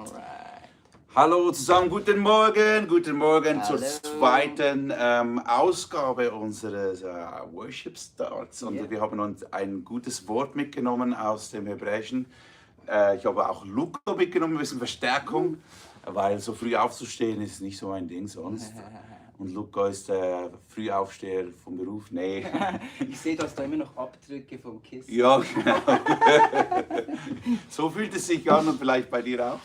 Alright. Hallo zusammen, guten Morgen zur Hallo. zweiten Ausgabe unseres Worship Starts. Und Ja. wir haben uns ein gutes Wort mitgenommen aus dem Hebräischen. Ich habe auch Luca mitgenommen, ein bisschen Verstärkung, weil so früh aufzustehen ist nicht so mein Ding sonst. Und Luca ist Frühaufsteher vom Beruf. Nee. Ich sehe, du hast da immer noch Abdrücke vom Kissen. Ja, genau. So fühlt es sich an und vielleicht bei dir auch.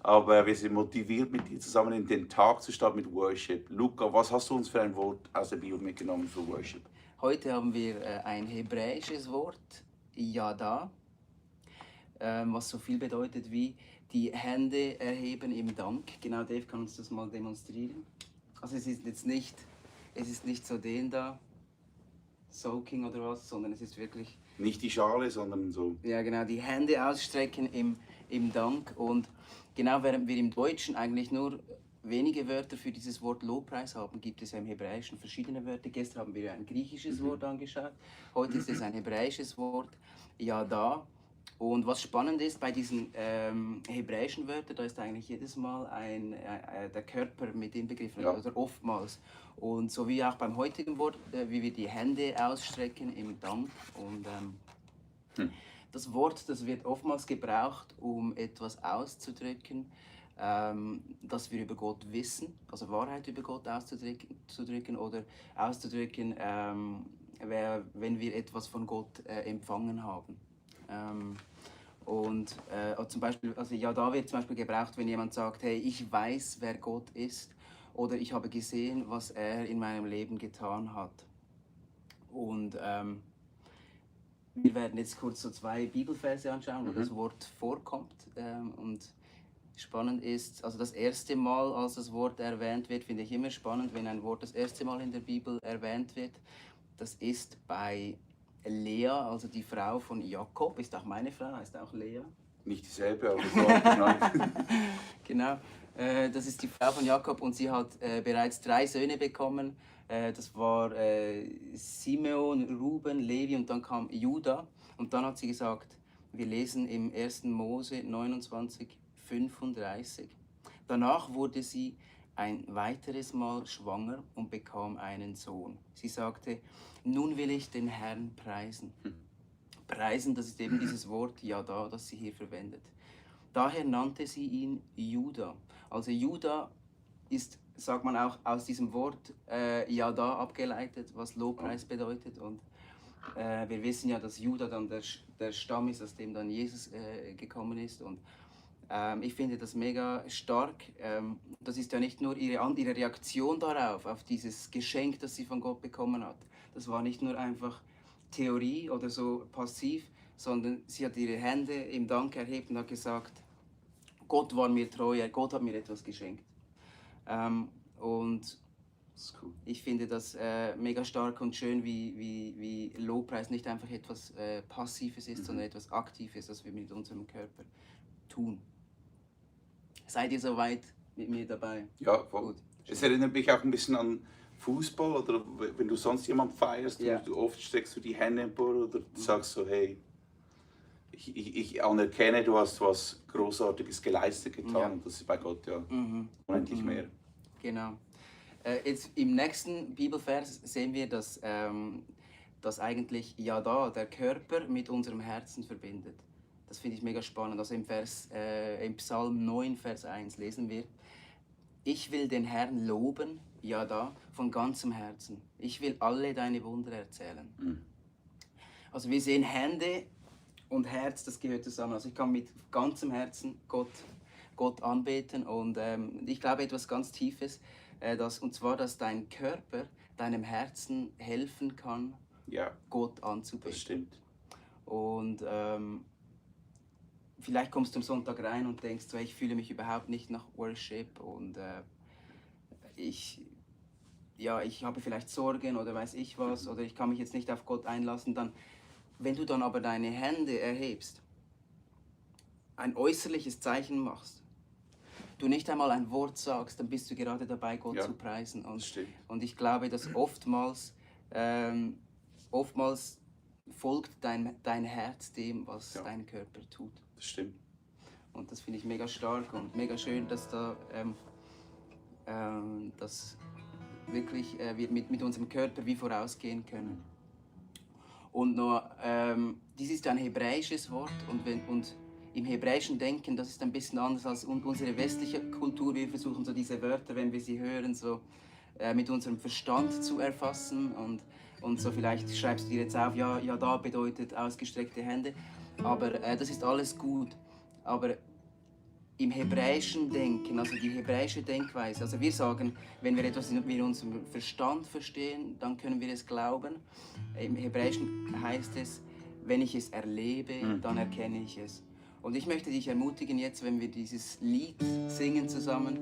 Aber wir sind motiviert, mit dir zusammen in den Tag zu starten mit Worship. Luca, was hast du uns für ein Wort aus der Bibel mitgenommen für Worship? Heute haben wir ein hebräisches Wort, Yada, was so viel bedeutet wie die Hände erheben im Dank. Genau, Dave kann uns das mal demonstrieren. Also es ist nicht so den da, Soaking oder was, sondern es ist wirklich... Nicht die Schale, sondern so. Ja, genau, die Hände ausstrecken im Dank. Und genau, während wir im Deutschen eigentlich nur wenige Wörter für dieses Wort Lobpreis haben, gibt es ja im Hebräischen verschiedene Wörter. Gestern haben wir ein griechisches Wort angeschaut, heute ist es ein hebräisches Wort, Yada. Und was spannend ist bei diesen hebräischen Wörtern, da ist eigentlich jedes Mal der Körper mit inbegriffen, Ja. oder oftmals. Und so wie auch beim heutigen Wort, wie wir die Hände ausstrecken im Dank. Und das Wort, das wird oftmals gebraucht, um etwas auszudrücken, dass wir über Gott wissen, also Wahrheit über Gott auszudrücken oder auszudrücken, wenn wir etwas von Gott empfangen haben. Zum Beispiel, also ja, da wird zum Beispiel gebraucht, wenn jemand sagt, hey, ich weiß, wer Gott ist, oder ich habe gesehen, was er in meinem Leben getan hat. Und wir werden jetzt kurz so 2 Bibelverse anschauen, wo das Wort vorkommt. Und spannend ist, also das erste Mal, als das Wort erwähnt wird, finde ich immer spannend, wenn ein Wort das erste Mal in der Bibel erwähnt wird. Das ist bei Lea, also die Frau von Jakob, ist auch meine Frau, heißt auch Lea. Nicht dieselbe, aber so genannt. Genau, das ist die Frau von Jakob und sie hat bereits 3 Söhne bekommen. Das war Simeon, Ruben, Levi und dann kam Juda. Und dann hat sie gesagt, wir lesen im 1. Mose 29, 35. Danach wurde sie ein weiteres Mal schwanger und bekam einen Sohn. Sie sagte, nun will ich den Herrn preisen. Preisen, das ist eben dieses Wort Yada, das sie hier verwendet. Daher nannte sie ihn Juda. Also Juda ist, sagt man auch, aus diesem Wort Yada abgeleitet, was Lobpreis bedeutet. Und wir wissen ja, dass Juda dann der Stamm ist, aus dem dann Jesus gekommen ist. Und ich finde das mega stark. Das ist ja nicht nur ihre Reaktion darauf, auf dieses Geschenk, das sie von Gott bekommen hat. Das war nicht nur einfach Theorie oder so passiv, sondern sie hat ihre Hände im Dank erhebt und hat gesagt, Gott war mir treu, Gott hat mir etwas geschenkt. Und Das ist cool. ich finde das mega stark und schön, wie Lobpreis nicht einfach etwas Passives ist, sondern etwas Aktives, das wir mit unserem Körper tun. Seid ihr soweit mit mir dabei? Ja, voll. Gut. Es erinnert mich auch ein bisschen an Fußball oder wenn du sonst jemanden feierst, Ja. du oft streckst du die Hände empor oder sagst so, hey, ich anerkenne, du hast was Großartiges geleistet getan Ja. und das ist bei Gott ja unendlich mehr. Genau. Jetzt im nächsten Bibelvers sehen wir, dass eigentlich Yada, der Körper, mit unserem Herzen verbindet. Das finde ich mega spannend. Also im Psalm 9, Vers 1 lesen wir, ich will den Herrn loben, Yada, von ganzem Herzen. Ich will alle deine Wunder erzählen. Also wir sehen Hände und Herz, das gehört zusammen. Also ich kann mit ganzem Herzen Gott anbeten und ich glaube etwas ganz Tiefes, und zwar, dass dein Körper deinem Herzen helfen kann, Ja, Gott anzubeten. das stimmt. Und vielleicht kommst du am Sonntag rein und denkst, so, ich fühle mich überhaupt nicht nach Worship und ich habe vielleicht Sorgen oder weiß ich was oder ich kann mich jetzt nicht auf Gott einlassen. Dann, wenn du dann aber deine Hände erhebst, ein äußerliches Zeichen machst, du nicht einmal ein Wort sagst, dann bist du gerade dabei, Gott zu preisen. Und ich glaube, dass oftmals folgt dein Herz dem, was dein Körper tut. Das stimmt. Und das finde ich mega stark und mega schön, dass da dass wirklich wir mit unserem Körper wie vorausgehen können. Und noch, dies ist ein hebräisches Wort und im hebräischen Denken, das ist ein bisschen anders als unsere westliche Kultur. Wir versuchen so diese Wörter, wenn wir sie hören, so mit unserem Verstand zu erfassen und so vielleicht schreibst du dir jetzt auf, ja, da bedeutet ausgestreckte Hände, aber das ist alles gut. Aber im hebräischen Denken, also die hebräische Denkweise, also wir sagen, wenn wir etwas mit unserem Verstand verstehen, dann können wir es glauben. Im Hebräischen heißt es, wenn ich es erlebe, dann erkenne ich es. Und ich möchte dich ermutigen jetzt, wenn wir dieses Lied singen zusammen,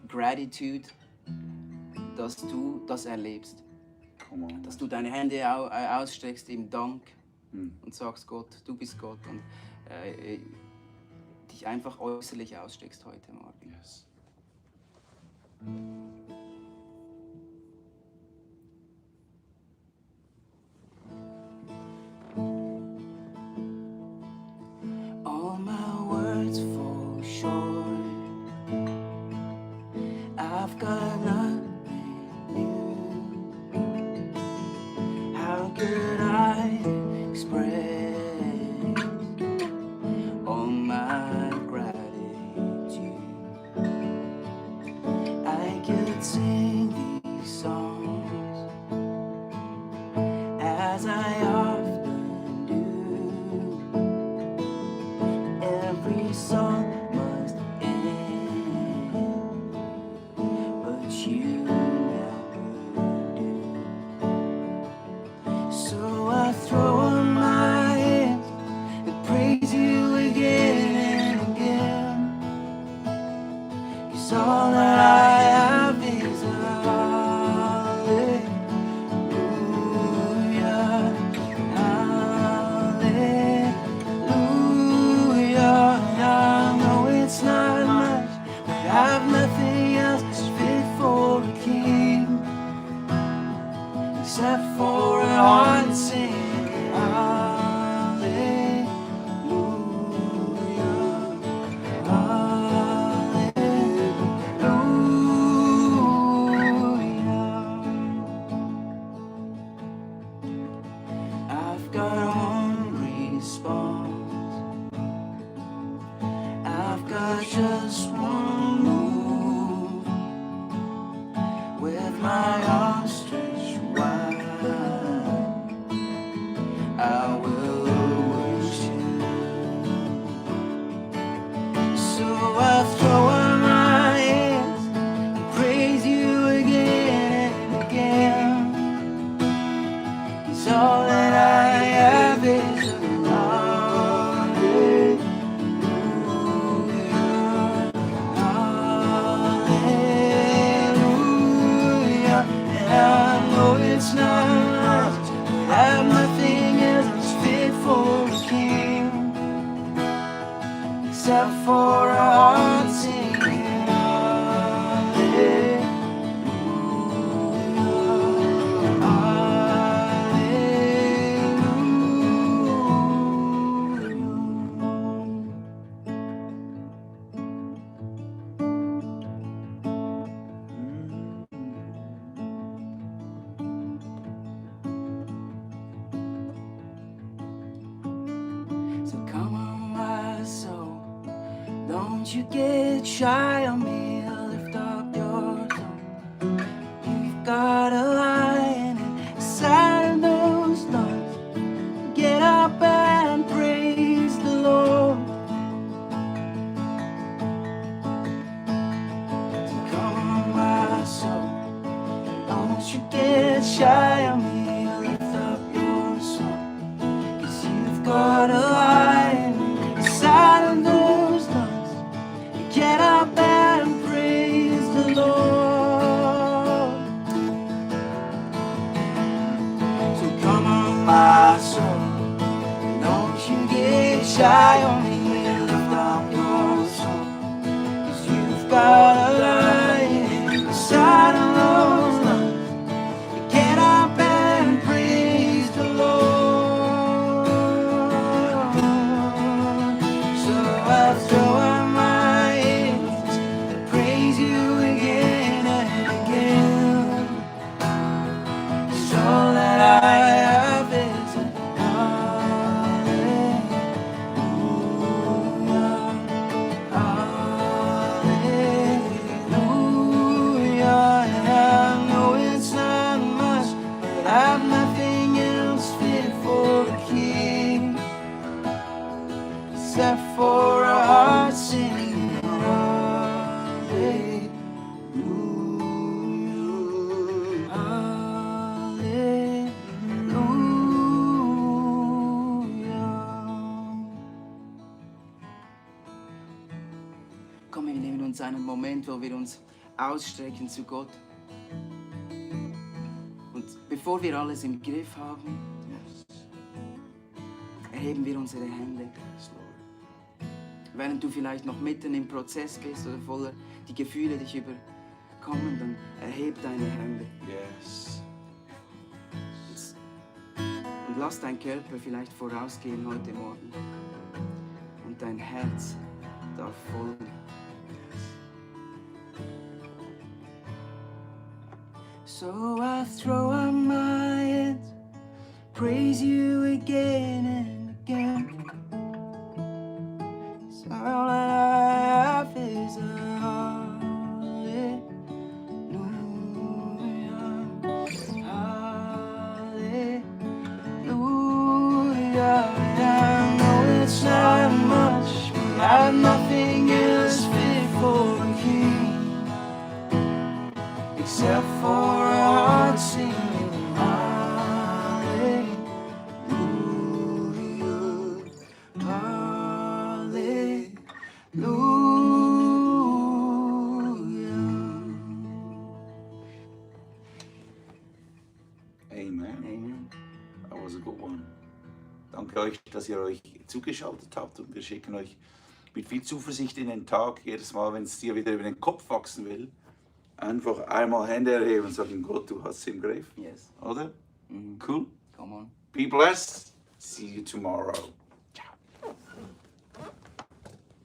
Gratitude, dass du das erlebst. Dass du deine Hände ausstreckst im Dank und sagst, Gott, du bist Gott. Und dich einfach äußerlich ausstreckst heute Morgen. Yes. All my words fall short. I've got nothing new. How could I express all my gratitude? I could sing these songs as I often do. Every song must end, but you never do. So I throw up my hands and praise you again and again. 'Cause all that I have is a hallelujah, hallelujah. I know it's not much, but I have nothing else fit for a king except for a heart singing hallelujah, hallelujah. I've got one response. I've got just one move with my arms stretched wide. I will worship. So I throw up my hands and praise you again and again. 'Cause all that I have is a hallelujah, hallelujah. And I know it's not much, but I have nothing else fit for a king except for a heart singing hallelujah, So come on, my soul, don't you get shy on me. Lift up your tongue. You've got a lion inside of those lungs. Get up and praise the Lord. So come on, my soul, don't you get shy on me. Lift up your song. 'Cause you've got a lion inside of those lungs. Get up and praise I throw up my hands, praise you again and again. 'Cause all that I have is a hallelujah, hallelujah. I know it's not much, but I've nothing else fit for a king except for a heart singing hallelujah, hallelujah. Komm, wir nehmen uns einen Moment, wo wir uns ausstrecken zu Gott. Und bevor wir alles im Griff haben, erheben wir unsere Hände. Yes, Lord. Während du vielleicht noch mitten im Prozess bist oder voller die Gefühle dich überkommen, dann erheb deine Hände. Yes. Und lass dein Körper vielleicht vorausgehen heute Morgen. Und dein Herz darf folgen. So I throw up my hands, praise you again and again. 'Cause all that I have is a hallelujah, hallelujah. And I know it's not much, but I've nothing else fit for a king except for a heart singing hallelujah, hallelujah. Amen. Amen. That was a good one. Danke euch, dass ihr euch zugeschaltet habt und wir schicken euch mit viel Zuversicht in den Tag. Jedes Mal, wenn es dir wieder über den Kopf wachsen will, einfach einmal Hände erheben und sagen, Gott, du hast es im Griff. Yes. Oder? Mhm. Cool. Come on. Be blessed. See you tomorrow.